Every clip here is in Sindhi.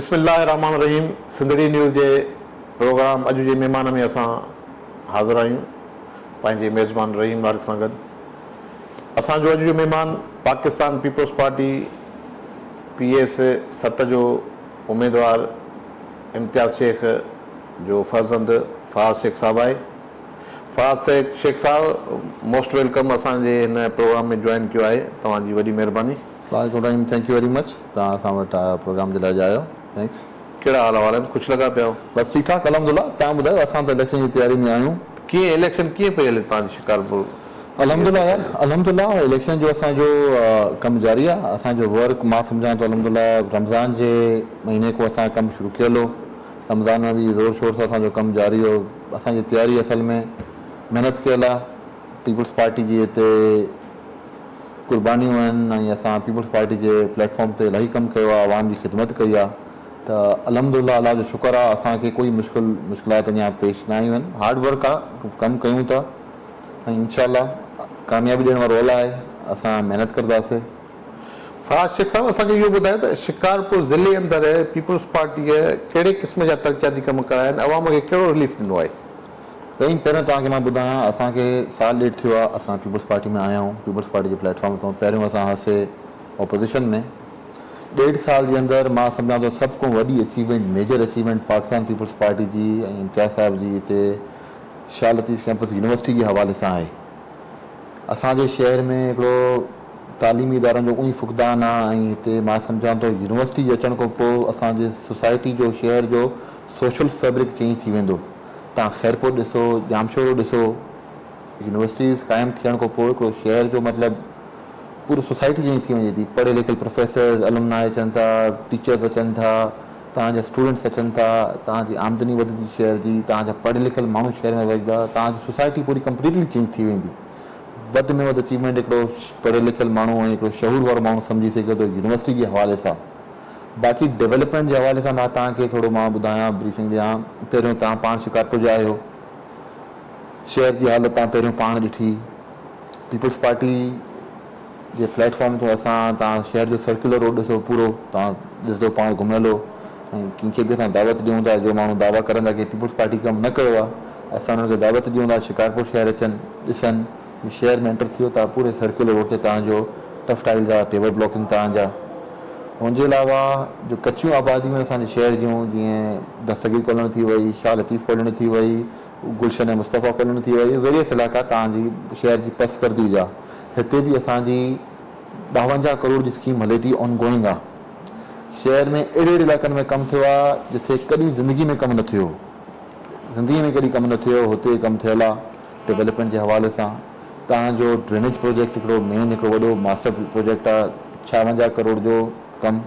بسم الله الرحمٰن الرحيم سنڌڙي نيوز جي پروگرام اڄ جي مهمان ۾ اسان حاضر آهيون پنهنجي ميزبان رحيم لاڙڪ سان گڏ اسان جو اڄ جو مهمان Pakistan peoples party P S 7 جو اميدوار امتياز شيخ جو فرزند فراز شيخ صاحب آهي. فراز شيخ صاحب موسٽ welcome اسان جي هن پروگرام ۾ جوائن ڪيو آهي توهان جي وڏي مهرباني. السلام عليڪم رحيم thank you very much توهان اسان وٽ آيا پروگرام جي لاء اڄ آيو thanks. ڪهڙا حال احوال آهن خوش لڳا پيا آهيو. بس ٺيڪ ٺاڪ الحمدلله توهان ٻڌايو اسان ته اليڪشن جي تياري ۾ آهيون. ڪيئن اليڪشن ڪيئن پئي هلي توهان جي شڪارپور الحمدلله يار الحمدلله اليڪشن جو اسان جو ڪم جاري آهي اسان جو ورڪ مان سمجهان ٿو الحمدلله رمضان جي مهيني کان اسان ڪم شروع ڪيل هو رمضان ۾ به زور شور سان اسان جو ڪم جاري هو اسان جي تياري اصل ۾ محنت ڪيل آهي پيپلز پارٽي جي هتي قربانيون آهن ۽ اسان پيپلز پارٽي جي پليٽ فارم تي الاهي ڪم ڪيو آهي عوام جي خدمت ڪئي آهي ته الحمدلله الله جو شڪر آهي اسان کي ڪوئي مشڪل مشڪلات اڃا پيش نه آيون آهن هارڊ ورڪ آهي ڪم ڪيون ٿا ۽ انشاء الله ڪاميابي ڏيڻ وارو الله آهي اسان محنت ڪرداسي. فراز شيخ صاحب اسان کي اهو ٻڌايو ته شڪارپور ضلعي اندر پيپلز پارٽيء ڪهڙي قسم جا ترقياتي ڪم ڪرايا آهن، عوام کي ڪهڙو رليف ڏنو آهي؟ رحيم پهريون توهان کي مان ٻڌايان اسان کي سال ڏيڍ ٿيو آهي اسان پيپلز پارٽي ۾ آيا آهيون پيپلز پارٽي جي پليٽ فارم تان پهريون اسان هئاسي اپوزيشن ۾ ڏيڍ سال جي اندر مان سمجهان ٿو سڀ کان وڏي achievement major achievement Pakistan peoples party جي ۽ امتياز صاحب جي هتي شاهه لطيف ڪيمپس يونيورسٽي جي حوالي سان آهي. اسان جي شهر ۾ هڪڙو تعليمي ادارن جو اونهي فقدان آ ۽ هتي مان سمجهان ٿو يونيورسٽي جي اچڻ کان پوء اسان جي سوسائٽي جو شهر جو سوشل فيبرڪ چينج ٿي ويندو توهان خيرپور ڏسو ڄامشورو ڏسو يونيورسٽيز قائم ٿيڻ کان پوء هڪڙو شهر جو مطلب پورو سوسائٽي چينج ٿي وڃي ٿي پڙهيل لکيل پروفيسرز الومنائي اچن ٿا ٽيچرز اچن ٿا توهان جا اسٽوڊنٽس اچن ٿا، توهان جي آمدني وڌندي شهر جي، توهان جا پڙهيل لکيل ماڻهو شهر ۾ وڌندا، توهان جي سوسائٽي پوري ڪمپليٽلي چينج ٿي ويندي. وڌ ۾ وڌ اچيومينٽ هڪڙو پڙهيل لکيل ماڻهو ۽ هڪڙو شعور وارو ماڻهو سمجهي سگهي ٿو يونيورسٽي جي حوالي سان. باقي ڊولپمينٽ جي حوالي سان مان توهان کي ٿورو مان ٻڌايان بريفنگ ڏيان پهريون توهان پاڻ شڪارپور جا آهيو شهر جي حالت توهان پهريون پاڻ ڏٺي پيپلز پارٽي جي پليٽ فارم تون اسان توهان شهر جو سرڪيولر روڊ ڏسو پورو توهان ڏسندو پاڻ گهميل هو ۽ ڪنهن کي به اسان دعوت ڏيون ٿا جو ماڻهو دعويٰ ڪرن ٿا ڪي پيپلز پارٽي ڪم نه ڪيو آهي اسان انهن کي دعوت ڏيون ٿا شڪارپور شهر اچن ڏسن شهر ۾ انٽر ٿيو ٿا پوري سرڪيولر روڊ تي توهان جو ٽف ٽائلز آهي پيور بلاڪنگ توهان جا ان جي علاوه جو ڪچيون آباديون آهن اسان جي شهر جون جيئن دستگير ڪالوني ٿي وئي شاهه لطيف ڪالوني ٿي وئي گلشن مصطفيٰ ڪالوني ٿي وئي ويريس علائقا توهان جي شهر جي پسگردي جا هتي به اسان جي 52 ڪروڙ جي اسڪيم هلي ٿي آن گوئنگ آ شهر ۾ اهڙي اهڙي علائقن ۾ ڪم ٿيو آ جتي ڪڏهن زندگي ۾ ڪم نه ٿيو هو زندگي ۾ ڪڏهن ڪم نه ٿيو هو هتي ڪم ٿيل آ ڊولپمينٽ جي حوالي سان توهان جو ڊرينيج پروجيڪٽ هڪڙو مين هڪڙو وڏو ماسٽر پروجيڪٽ آ 56 ڪروڙ جو ڪم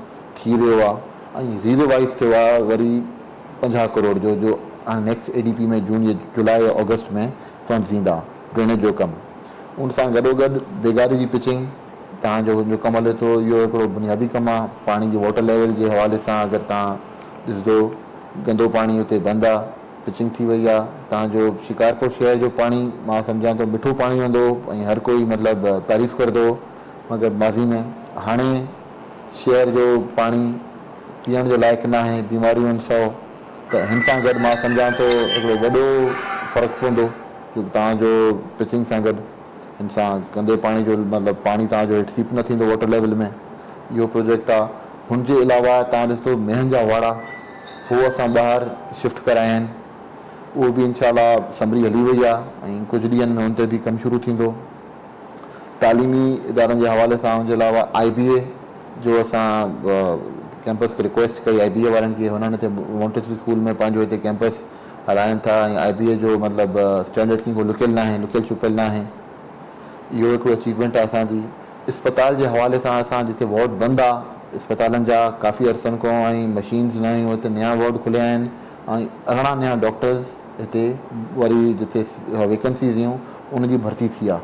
ٿي ويو آ ۽ ري ريوائز ٿيو آ وري 50 ڪروڙ جو جو هاڻي نيڪسٽ اي ڊي پي ۾ جون يا جولاء يا آگسٽ ۾ فنڊز ايندا ڊرينيج جو ڪم ان سان گڏوگڏ بيگاري جي پچنگ توهان جو جو ڪم هلي ٿو اهو هڪڙو بنيادي ڪم آ پاڻي جي واٽر ليول جي حوالي سان اگر توهان ڏسندو گندو پاڻي اتي بند آ پچنگ ٿي وئي آ توهان جو شڪارپور شهر جو پاڻي مان سمجهان ٿو مٺو پاڻي هوندو هو ۽ هر ڪوئي مطلب تعريف ڪردو هو مگر ماضي ۾ هاڻي شهر جو پاڻي پيئڻ جي لائق ناهي بيماريون آهن سو ته هن سان گڏ مان سمجهان ٿو هڪڙو وڏو فرق پوندو جو توهان جو پچنگ سان گڏ هن سان گندي پاڻي جو مطلب پاڻي توهان جو هيٺ سيپ نه ٿيندو واٽر ليول ۾ اهو پروجيڪٽ آ هن جي علاوه توهان ڏسو مينهن جا واڙا هو اسان ٻاهر شفٽ ڪرايا آهن اهو به انشاء الله سمري هلي وئي آ ۽ ڪجهه ڏينهن ۾ ان تي به ڪم شروع ٿيندو تعليمي ادارن جي حوالي سان ان جي علاوه آئي بي اي جو اسان ڪيمپس کي رڪويسٽ ڪئي آئي بي اي وارن کي هنن هتي مونٽيسري اسڪول ۾ پنهنجو هتي ڪيمپس هلائين ٿا ۽ آء بي اي جو مطلب اسٽينڊرڊ ڪنهن کان لڪيل ناهي لڪيل ڇپيل ناهي اهو هڪڙو اچيومينٽ آهي اسان جي اسپتال جي حوالي سان اسان جتي وارڊ بند آ اسپتالن جا ڪافي عرصن کان ۽ مشينز نه هيون هتي نيا وارڊ کليا آهن ۽ 18 نيا ڊاڪٽرز هتي وري جتي ويڪنسيز هيون ان جي ڀرتي ٿي آ.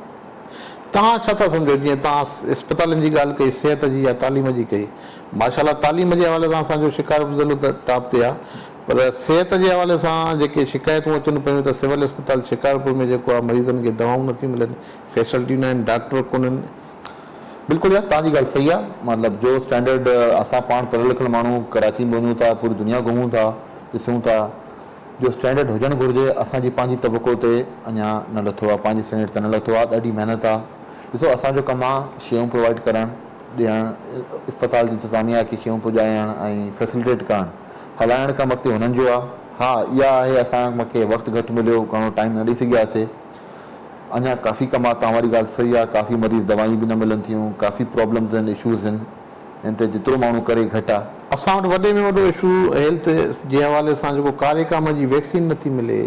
توهان ڇا ٿا سمجهو جيئن توهان اسپتالن جي ڳالهه ڪئي صحت جي يا تعليم جي ڪئي ماشاء الله تعليم جي حوالي سان اسان جو شڪارپور ضلعو ته ٽاپ تي آ پر صحت جي حوالي سان جيڪي شڪايتون اچن پيون ته سول اسپتال شڪارپور ۾ جيڪو آهي مريضن کي دوائون نٿيون ملن، فيسلٽيون ناهن، ڊاڪٽر ڪونهن. بلڪل يار توهان جي ڳالهه صحيح آ مطلب جو اسٽينڊرڊ اسان پاڻ پڙهيل لکيل ماڻهو ڪراچي ۾ وڃون ٿا پوري دنيا گهمون ٿا ڏسون ٿا جو اسٽينڊرڊ هجڻ گهرجي اسان جي پنهنجي توقع تي اڃا نه لٿو آ پنهنجي اسٽينڊرڊ تي نه لٿو آ ڏاڍي محنت آ ڏسو اسان جو ڪم آ شيون پرووائيڊ ڪرڻ ڏيڻ اسپتال جي انتظاميا کي شيون پڄائڻ ۽ فيسلٽيٽ ڪرڻ هلائڻ ڪم اڳتي هنن جو آ ها اها آهي اسان کي وقت گهٽ مليو گهڻو ٽائيم نه ڏئي سگهياسي اڃا ڪافي ڪم آ توهان واري ڳالهه صحيح آ ڪافي مريض دوائيون به نه ملن ٿيون ڪافي پرابلمز آهن اشوز آهن ان تي جيترو ماڻهو ڪري گهٽ آ. اسان وٽ وڏي ۾ وڏو اشو هيلٿ جي حوالي سان جيڪو ڪاري ڪام جي ويڪسين نٿي ملي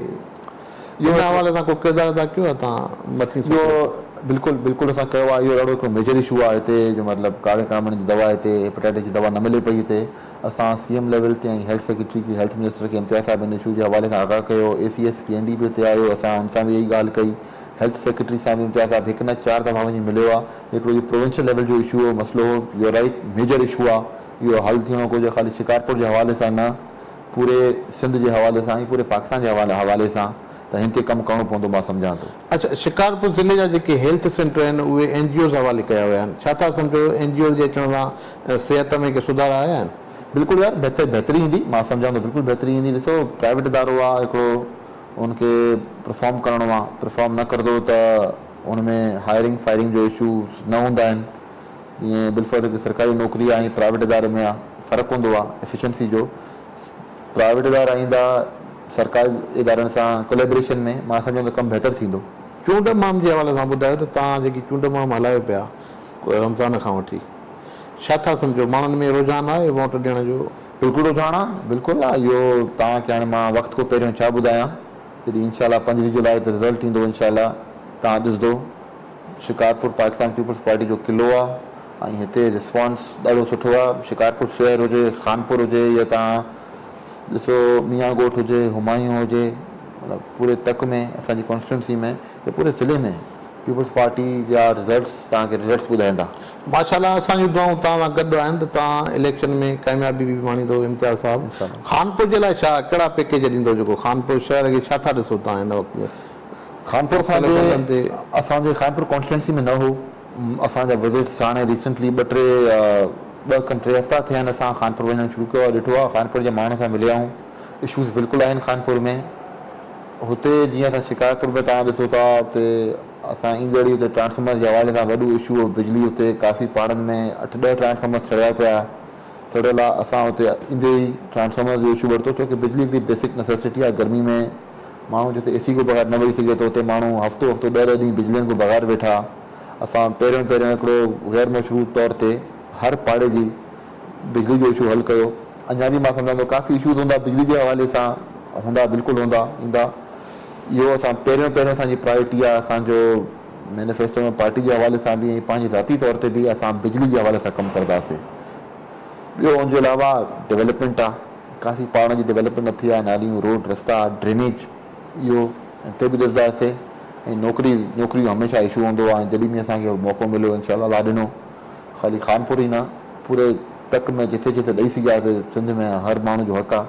ان حوالي سان ڪو ڪردار ادا ڪيو آ توهان مٿين سطح اهو بلڪل بلڪل اسان ڪيو آ اهو ڏاڍو هڪڙو ميجر اشو آ هتي جو مطلب ڪاري ڪامن جي دوا هتي هيپاٽائٽس جي دوا نه ملي پئي هتي اسان سي ايم ليول تي ۽ هيلٿ سيڪريٽري کي هيلٿ منسٽر کي امتياز صاحب ان اشو جي حوالي سان آگاهه ڪيو A C S P N D به هتي آيو اسان ان سان به اها ئي ڳالهه ڪئي هيلٿ سيڪريٽري سان به امتياز صاحب هڪ نه چار دفعا وڃي مليو آ هڪڙو اهو پروونشل ليول جو اشو هو مسئلو هو يو رائيٽ ميجر اشو آ اهو حل ٿيڻو گهرجي خالي شڪارپور جي حوالي سان نه پوري سنڌ جي حوالي سان ۽ پوري پاڪستان جي حوالي سان ته هن تي ڪم ڪرڻو پوندو مان سمجهان ٿو. اڇا شڪارپور ضلعي جا جيڪي هيلٿ سينٽر آهن اهي اين جي اوز حوالي ڪيا ويا آهن ڇا ٿا سمجهو اين جي اوز جي اچڻ سان صحت ۾ ڪي سڌارا آيا آهن؟ بلڪل يار بهتر بهتري ايندي مان سمجهان ٿو بلڪل بهتري ايندي ڏسو پرائيويٽ ادارو آ هڪڙو ان کي پرفارم ڪرڻو آ پرفارم نه ڪردو ته ان ۾ هائرنگ فائرنگ جو اشو نه هوندا آهن جيئن بالفرض هڪ سرڪاري نوڪري آ ۽ پرائيويٽ اداري ۾ آ فرق هوندو آ ايفيشنسي جو پرائيويٽ ادارا ايندا سرڪاري ادارن سان ڪوليبريشن ۾ مان سمجهان ٿو ڪم بهتر ٿيندو. چونڊ مهم جي حوالي سان ٻڌايو ته توهان جيڪي چونڊ مهم هلايو پيا رمضان کان وٺي ڇا ٿا سمجهو ماڻهن ۾ رجحان آهي ووٽ ڏيڻ جو؟ بلڪل رجحان آ بلڪل آ اهو توهان کي هاڻي مان وقت کان پهريون ڇا ٻڌايان جڏهن انشاء الله پنجويهه جولاء تي رزلٽ ايندو انشاء الله توهان ڏسندو شڪارپور پاڪستان پيپلز پارٽي جو قلعو آ ۽ هتي رسپانس ڏاڍو سٺو آ شڪارپور شهر هجي خانپور هجي يا توهان ڏسو ميان ڳوٺ هجي همايون هجي مطلب پوري تڪ ۾ اسان جي ڪانسٽيٽوئنسي ۾ يا پوري ضلعي ۾ پيپلز پارٽي جا رزلٽس توهان کي رزلٽس ٻڌائيندا. ماشاءالله اسان جون دعائون توهان سان گڏ آهن ته توهان اليڪشن ۾ ڪاميابي به ماڻيندو امتياز صاحب انشاءالله. خانپور جي لاء ڇا ڪهڙا پيڪيج ڏيندو جيڪو خانپور شهر کي ڇا ٿا ڏسو توهان هن وقت خانپور اسان مختلف هنڌن جي تي. اسان جي خانپور ڪانسٽيٽوئنسي ۾ نه هو اسان جا وزٽس هاڻي ريسنٽلي ٻه ٽي ٻه کن ٽي هفتا ٿيا آهن اسان خانپور وڃڻ شروع ڪيو آهي ڏٺو آهي خانپور جي ماڻهن سان مليا آهيون اشوز بلڪل آهن خانپور ۾ هتي جيئن اسان شڪارپور ۾ توهان ڏسو ٿا اتي اسان ايندڙ ئي اتي ٽرانسفارمرز جي حوالي سان وڏو اشو هو بجلي اتي ڪافي پاڙن ۾ اٺ ڏهه ٽرانسفارمرز سڙيا پيا سڙيل آهي اسان اتي ايندي ئي ٽرانسفارمرز جو اشو ورتو ڇو ڪي بجلي هڪڙي بيسڪ نسيسٽي آهي گرمي ۾ ماڻهو جتي اي سي کان بغير نه ويهي سگهي ٿو اتي ماڻهو هفتو هفتو ڏهه ڏهه ڏينهن بجلين کان بغير ويٺا اسان پهريون پهريون هڪڙو غير مشروط طور تي هر پاڙي جي بجلي جو اشو حل ڪيو اڃا به مان سمجهان ٿو ڪافي اشوز هوندا بجلي جي حوالي سان هوندا بلڪل هوندا ايندا اهو اسان پهريون پهريون اسان جي پرائرٽي آهي اسان جو مينيفيسٽو ۾ پارٽي جي حوالي سان به ۽ پنهنجي ذاتي طور تي به اسان بجلي جي حوالي سان ڪم ڪرداسي ٻيو ان جي علاوه ڊولپمينٽ آهي ڪافي پاڙن جي ڊولپمينٽ نه ٿي آهي ناليون روڊ رستا ڊرينيج اهو هتي به ڏسنداسي ۽ نوڪري نوڪري جو هميشه اشو هوندو آهي جڏهن به اسان کي موقعو مليو انشاء الله الله ڏنو خالي خانپور ئي نه پوري تڪ ۾ جٿي جٿي ڏئي سگهياسي سنڌ ۾ هر ماڻهو جو حق آهي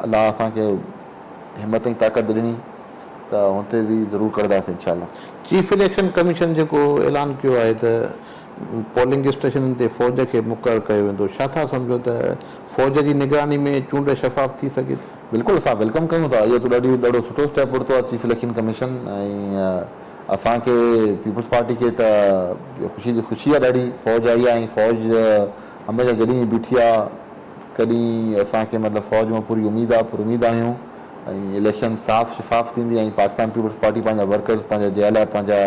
الله اسان کي همت ۽ طاقت ڏني ته هتي به ضرور ڪرداسي انشاء الله. چيف اليڪشن ڪميشن جيڪو اعلان ڪيو آهي ته پولنگ اسٽيشنن تي فوج کي مقرر ڪيو ويندو، ڇا ٿا سمجهو ته فوج جي نگراني ۾ چونڊ شفاف ٿي سگهي ٿي؟ بلڪل اسان welcome ڪيون ٿا اهو ته ڏاڍي ڏاڍو سٺو اسٽيپ ورتو آهي چيف اليڪشن ڪميشن ۽ اسان کي پيپلز پارٽي کي ته خوشي جي خوشي آهي ڏاڍي فوج آئي آهي ۽ فوج هميشه جڏهن به بيٺي آهي ڪڏهن اسان کي مطلب فوج مان پوري اميد آهي پر اميد آهيون ۽ اليڪشن صاف شفاف ٿيندي ۽ پاڪستان پيپلز پارٽي پنهنجا ورڪرز پنهنجا جيالا پنهنجا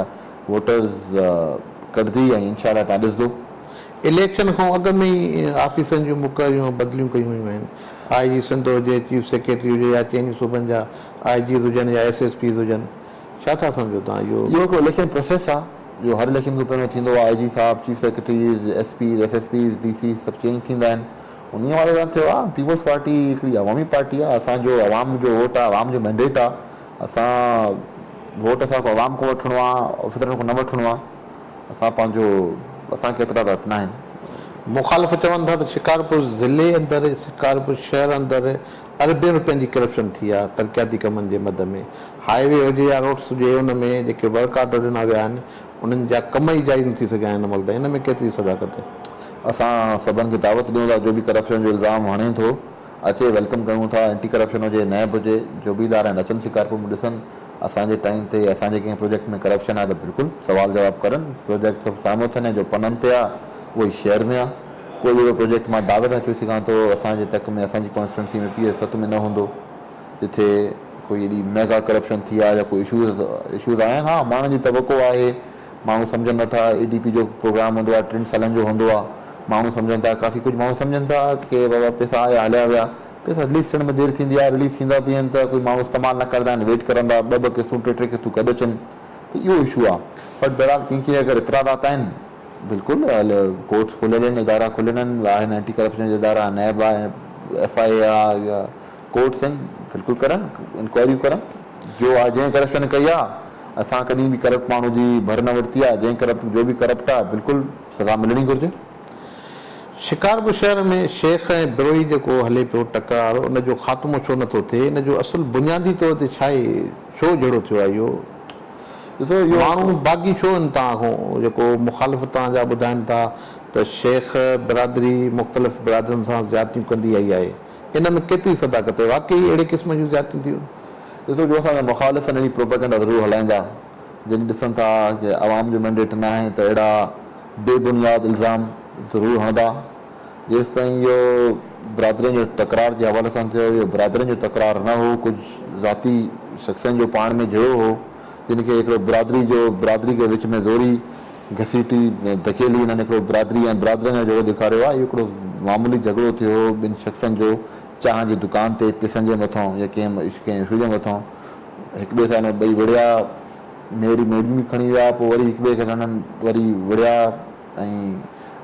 ووٽرز ڪڍندي ۽ انشاء الله توهان ڏسندو. اليڪشن کان اڳ ۾ ئي آفيسرن جون مقرريون ۽ بدليون ڪيون ويون آهن. آء جي سنڌ هجي، چيف سيڪريٽري هجي يا چئني صوبن جا I Gs هجن يا ايس ايس پيز هجن. ڇا ٿا سمجهو توهان اهو؟ اهو هڪڙو اليڪشن پروسيس آ جو هر اليڪشن کان پهريون ٿيندو آ آء جي صاحب، chief secretaries, S Ps, S S Ps, D Cs سڀ چينج ٿيندا آهن انهي حوالي سان ٿيو آ. پيپلز پارٽي هڪڙي عوامي پارٽي آ اسان جو عوام جو ووٽ آ عوام جو مينڊيٽ آ اسان ووٽ اسان کان عوام کان وٺڻو آ آفيسرن کان نه وٺڻو آ اسان پنهنجو اسان کي اعتراضات ناهن. مخالف چون ٿا ته شڪارپور ضلعي اندر شڪارپور شهر اندر اربين روپين جي ڪرپشن ٿي آهي ترقياتي ڪمن جي مد ۾، هاء وي هجي يا روڊس هجي ان ۾ جيڪي ورڪ آرڊر ڏنا ويا آهن انهن جا ڪم ئي جاري نه ٿي سگهيا آهن هن مهل تائين، ان ۾ ڪيتري صداقت آهي؟ اسان سڀن کي دعوت ڏيون ٿا جو به ڪرپشن جو الزام هڻي ٿو اچي welcome ڪيون ٿا اينٽي ڪرپشن هجي نيب هجي جو به ادارا آهن اچن شڪارپور ۾ ڏسن اسان جي ٽائيم تي اسان جي ڪنهن پروجيڪٽ ۾ ڪرپشن آهي ته بلڪل سوال جواب ڪرن پروجيڪٽ سڀ سامهون اٿن ۽ جو پنن تي آهي اهو ئي شهر ۾ آهي ڪوئي اهڙو پروجيڪٽ مان دعوي سان چئي سگهان ٿو اسان جي تڪ ۾ اسان جي ڪانسٽيٽوئنسي ۾ پي ايس 7 ۾ نه هوندو جتي ڪوئي ايڏي ميگا ڪرپشن ٿي آهي يا ڪوئي اشوز اشوز آيا آهن ها ماڻهن جي توقع آهي ماڻهو سمجهن نٿا اي ڊي پي جو پروگرام هوندو آهي 3 سالن جو هوندو آهي ماڻهو سمجهن ٿا ڪافي ڪجهه ماڻهو سمجهن ٿا ڪي بابا پئسا آيا هليا ويا پئسا رليز ٿيڻ ۾ دير ٿيندي آهي رليز ٿيندا به آهن ته ڪوئي ماڻهو استعمال نه ڪندا آهن ويٽ ڪرندا 2 2 قسطون 3 3 قسطون گڏ اچن ته اهو اشو آهي بٽ بهرحال ڪنهن کي اگر اعتراضات آهن بلڪل ڪورٽس کليل آهن ادارا کليل آهن آهن اينٽي ڪرپشن جا ادارا نيب آهي ايف I اي آهي يا ڪورٽس آهن بلڪل ڪرن انڪوائريون ڪرن جو آهي جنهن ڪرپشن ڪئي آهي اسان ڪڏهن به ڪرپٽ ماڻهو جي ڀر نه ورتي آهي جنهن ڪرپٽ جو به ڪرپٽ آهي بلڪل سزا ملڻي گهرجي. شڪارپور شهر ۾ شيخ ۽ بروهي جيڪو هلي پيو ٽڪرار ان جو خاتمو ڇو نٿو ٿئي ان جو اصل بنيادي طور تي ڇا آهي ڇو جهيڙو ٿيو آهي اهو ڏسو اهو ماڻهو باغي ڇو آهن توهان کان جيڪو مخالف توهان جا ٻڌائن ٿا ته شيخ برادري مختلف برادرين سان زيادتيون ڪندي آئي آهي ان ۾ ڪيتري صداقت آهي واقعي اهڙي قسم جون زيادتيون ٿيون؟ ڏسو جو اسان جا مخالف اهڙي پروپيگنڊا ضرور هلائيندا جڏهن ڏسن ٿا ڪي عوام جو مينڊيٽ ناهي ته اهڙا بي بنياد الزام ضرور هڻندا جيستائين اهو برادرين جو تڪرار جي حوالي سان ٿيو اهو برادرين جو تڪرار نه هو ڪجهه ذاتي شخصن جو پاڻ ۾ جهيڙو هو جن کي هڪڙو برادري جو برادري کي وچ ۾ زوري گهسيٽي ڌڪيلي هنن هڪڙو برادري ۽ برادرين جو جهيڙو ڏيکاريو آهي. اهو هڪڙو معمولي جهڳڙو ٿيو هو ٻن شخصن جو چانهه جي دڪان تي پئسن جي مٿان يا ڪنهن ڪنهن اشو جي مٿان هڪ ٻئي سان ٻئي وڙهيا ميڙي ميڙ ۾ کڻي ويا پوء وري هڪ ٻئي کي هنن وري وڙهيا ۽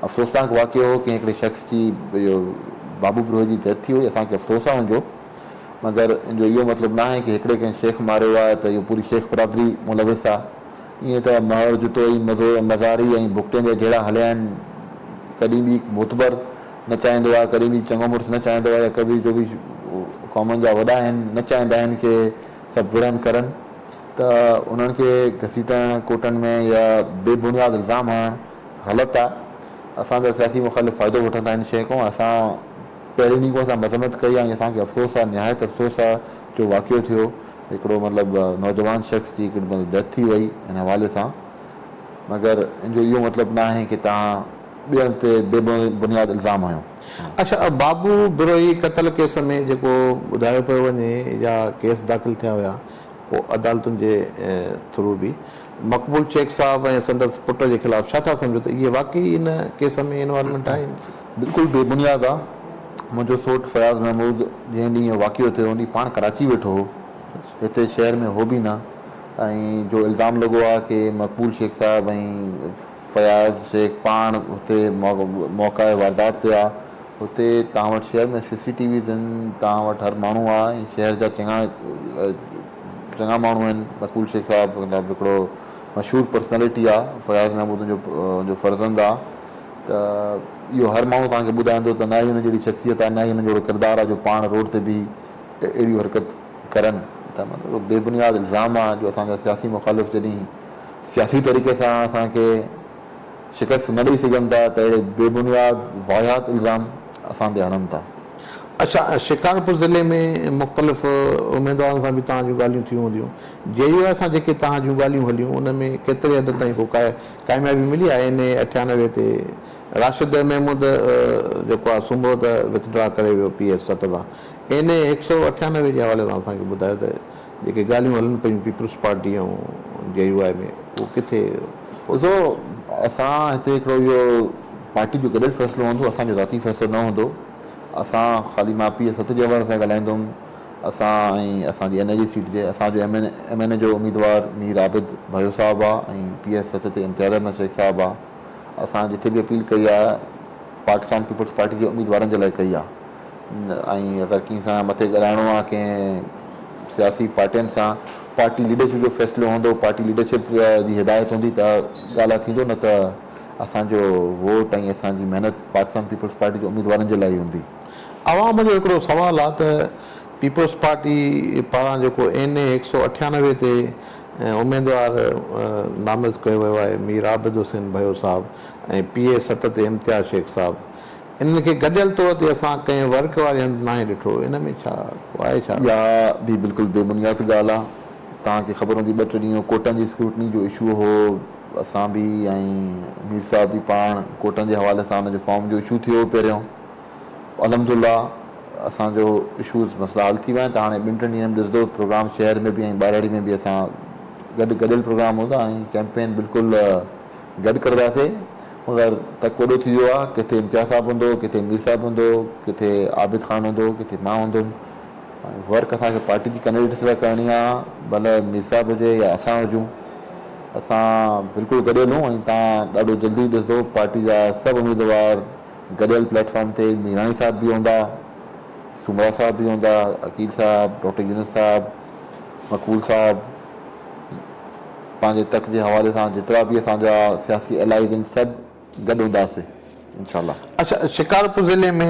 افسوسناڪ واقعو هو ڪنهن هڪڙي شخص جي اهو بابو بروهي جي ڊيٿ ٿي وئي اسان کي افسوس آهي ان جو مگر ان جو اهو مطلب ناهي ڪي هڪڙي ڪنهن شيخ ماريو آهي ته اهو پوري شيخ برادري ملوث آهي. ائين ته مهر جتوئي، مزاري ۽ بگٽين جا جهيڙا هليا آهن. ڪڏهن به معتبر نه چاهيندو آهي، ڪڏهن به چڱو مڙس نه چاهيندو آهي يا ڪبي جو به قومن جا وڏا آهن نه چاهيندا آهن ڪي سڀ وڙهن ڪرن ته انهن کي گهسيٽڻ ڪوٽن ۾ يا بي بنياد الزام هڻڻ غلط آهي. اسان جا سياسي مخالف فائدو وٺندا آهن شيء کان اسان پهرين ڏينهن کان اسان مذمت ڪئي آهي ۽ اسان کي افسوس آهي نهايت افسوس آهي جو واقعو ٿيو هڪڙو مطلب نوجوان شخص جي هڪڙي مطلب ڊيٿ ٿي وئي ان حوالي سان مگر ان جو اهو مطلب نه آهي ڪي توهان ٻين تي بي بنياد الزام هنيو. اڇا بابو بروهي قتل ڪيس ۾ جيڪو ٻڌايو پيو وڃي يا ڪيس داخل ٿيا هيا پوء عدالتن جي ٿرو به مقبول شيخ صاحب ۽ سندس پٽ جي خلاف ڇا ٿا سمجهو ته اهي واقعي ان ڪيس ۾ انوالومينٽ آهن؟ بلڪل بي بنياد آ. منهنجو سوٽ فياض محمود جنهن ڏينهن اهو واقعو ٿيو ان ڏينهن پاڻ ڪراچي ويٺو هو هتي شهر ۾ هو به نه ۽ جو الزام لڳو آ ڪي مقبول شيخ صاحب ۽ فياض شيخ پاڻ هتي موقع واردات تي آ هتي توهان وٽ شهر ۾ سي سي ٽي ويز آهن توهان وٽ هر ماڻهو آ ۽ شهر جا چڱا چڱا ماڻهو آهن مقبول شيخ صاحب مطلب هڪڙو مشهور پرسنالٽي آ فياض محمود ان جو فرزند آ ته اهو هر ماڻهو توهان کي ٻڌائيندو ته نه ئي هن جهڙي شخصيت آ نه ئي هن جهڙو ڪردار آ جو پاڻ روڊ تي بيهي اهڙيون حرڪت ڪرن ته مطلب بي بنياد الزام آ جو اسان جا سياسي مخالف جڏهن سياسي طريقي سان اسان کي شڪست نه ڏئي سگهن ٿا ته اهڙي بي بنياد واهيات الزام اسان تي هڻن ٿا. اڇا شڪارپور ضلعي ۾ مختلف اميدوارن سان به توهان جون ڳالهيون ٿيون هونديون. جي يو آء سان جيڪي توهان جون ڳالهيون هليون ان ۾ ڪيتري حد تائين ڪو ڪاميابي ملي آهي؟ اين اي 98 تي راشد محمود جيڪو آهي سومرو ته وٿڊرا ڪري ويو پي ايس 7 تان. اين اي 198 جي حوالي سان اسان کي ٻڌايو ته جيڪي ڳالهيون هلن پيون پيپلز پارٽي ۽ جي يو آء ۾ اهو ڪٿي پهتو؟ ڏسو اسان هتي هڪڙو اهو پارٽي جو گڏيل فيصلو هوندو اسان جو ذاتي فيصلو نه هوندو اسان خالي مان پي ايس 7 جي حوالي سان ڳالهائيندم اسان ۽ اسان جي اين اي جي سيٽ جي اسان جو ايم اين اي جو اميدوار مير عابد ڀيو صاحب آ ۽ پي ايس 7 تي امتياز احمد شيخ صاحب آ اسان جتي به اپيل ڪئي آ پاڪستان پيپلز پارٽي جي اميدوارن جي لاء ڪئي آ ۽ اگر ڪنهن سان مٿي ڳالهائڻو آ ڪنهن سياسي پارٽين سان پارٽي ليڊرشپ جو فيصلو هوندو پارٽي ليڊرشپ جي هدايت هوندي ته ڳالهه ٿيندو نه ته اسان جو ووٽ ۽ اسان جي محنت پاڪستان پيپلز پارٽي جي اميدوارن جي لاء ئي هوندي. عوام جو هڪڙو سوال آ ته پيپلز پارٽي پاران جيڪو اين اي 198 تي اميدوار نامزد ڪيو ويو آهي مير عابد حسين ڀيو صاحب ۽ پي اي 7 تي امتياز شيخ صاحب، انهن کي گڏيل طور تي اسان ڪنهن ورڪ واري هنڌ ناهي ڏٺو، ان ۾ ڇا ڪو آهي ڇا؟ اها به بلڪل بي بنياد ڳالهه آ. توهان کي خبر هوندي ٻه ٽي ڏينهن ڪوٽن جي اسڪروٽني جو اشو هو، اسان به ۽ مير صاحب به پاڻ ڪوٽن جي حوالي سان ان جو فارم جو اشو ٿيو هو پهريون، الحمدالله اسان جو اشوز مسئلا حل ٿي ويا آهن ته هاڻي ٻن ٽن ڏينهن ۾ ڏسندو پروگرام شهر ۾ به ۽ ٻهراڙي ۾ به اسان گڏ گڏيل پروگرام هوندا ۽ ڪيمپين بلڪل گڏ ڪنداسي مگر تڪ وڏو ٿي ويو آهي ڪٿي امتياز صاحب هوندو ڪٿي مير صاحب هوندو ڪٿي عابد خان هوندو ڪٿي مان هوندم ۽ ورڪ اسان کي پارٽي جي ڪينڊيڊيٽس لاء ڪرڻي آهي ڀلي مير صاحب هجي يا اسان هجون اسان بلڪل گڏيل هون ۽ تان ڏاڍو جلدي ڏسندو پارٽي جا سڀ اميدوار گڏيل پليٽ فارم تي ميراڻي صاحب به هوندا سومرا صاحب به هوندا عقيل صاحب ڊاڪٽر يونس صاحب مقبول صاحب پنهنجي تڪ جي حوالي سان جيترا به اسان جا سياسي الائيز آهن سڀ گڏ هونداسين انشاء الله. اڇا شڪارپور ضلعي ۾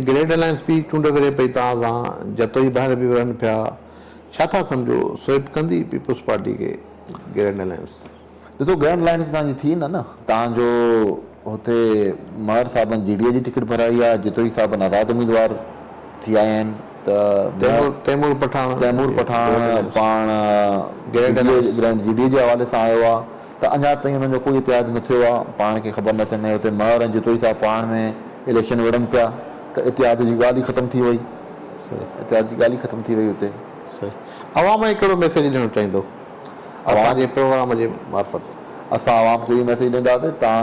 گريڊ الائنس به چونڊ وڙهي پئي توهان سان جتوئي ڀائر به وڙهن پيا ڇا ٿا سمجهو سوئپ ڪندي پيپلز پارٽي کي گرينڊ الائنس؟ ڏسو گرينڊ الائنس توهان جي ٿي نه نه توهان جو هتي مهر صاحبن جي ڊي اي جي ٽڪيٽ ڀرائي آهي جتوئي صاحبن آزاد اميدوار ٿي آيا آهن ته تيمور پٺاڻ تيمور پٺاڻ پاڻ گرينڊ جي ڊي اي جي حوالي سان آيو آهي ته اڃا تائين انهن جو ڪوئي اتحاد نه ٿيو آهي پاڻ کي خبر نه ٿين هتي مهر ۽ جتوئي صاحب پاڻ ۾ اليڪشن وڙهن پيا ته اتحاد جي ڳالهه ئي ختم ٿي وئي اتحاد جي ڳالهه ئي ختم ٿي وئي هتي. صحيح عوام کي ڪهڙو ميسيج ڏيڻ چاهيندو اسان جي پروگرام جي معرفت؟ اسان عوام کي اهو ميسيج ڏينداسين تان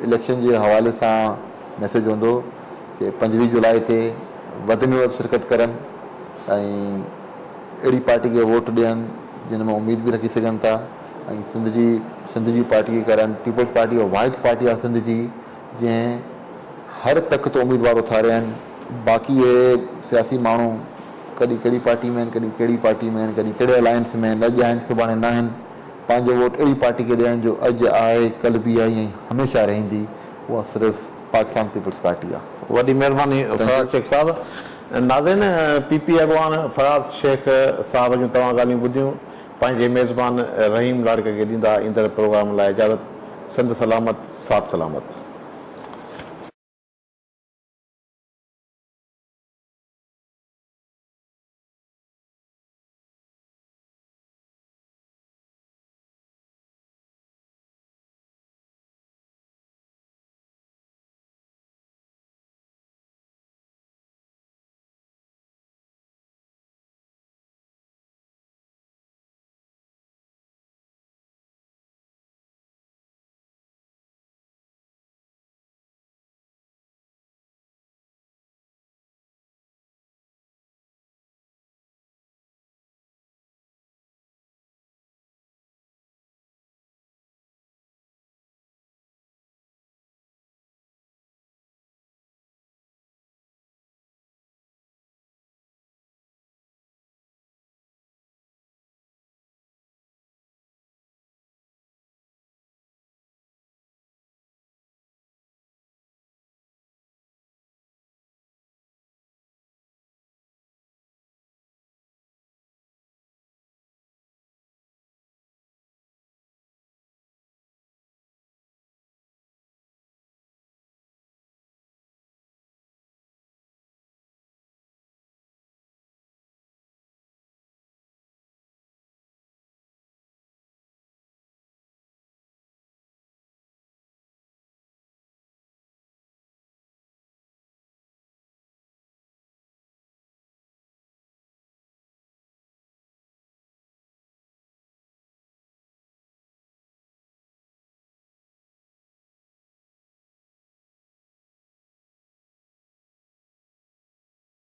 اليڪشن جي حوالي سان ميسيج هوندو ڪي 25 جولاء تي وڌ ۾ وڌ شرڪت ڪرن ۽ اهڙي پارٽي کي ووٽ ڏين جن ۾ اميد به رکي سگهن ٿا ۽ سنڌ جي سنڌ جي پارٽي کي ڪرن. پيپلز پارٽي اها واحد پارٽي آهي سنڌ جي جنهن هر تڪ تي اميدوار اٿاريا آهن. باقي اهي سياسي ماڻهو ڪڏهن ڪهڙي پارٽي ۾ آهن ڪڏهن ڪهڙي پارٽي ۾ آهن ڪڏهن ڪهڙي الائنس ۾ آهن اڄ آهن سڀاڻي ناهن. پنهنجو ووٽ اهڙي پارٽي کي ڏيڻ جو اڄ آهي ڪلهه به آهي ۽ هميشه رهندي اها صرف پاڪستان پيپلز پارٽي آهي. وڏي مهرباني فراز شيخ صاحب. ناظرين پي پي اڳواڻ فراز شيخ صاحب جون توهان ڳالهيون ٻڌيون. پنهنجي ميزبان رحيم لاڙڪ کي ڏيندا ايندڙ پروگرام لاء اجازت. سنڌ سلامت ساٿ سلامت.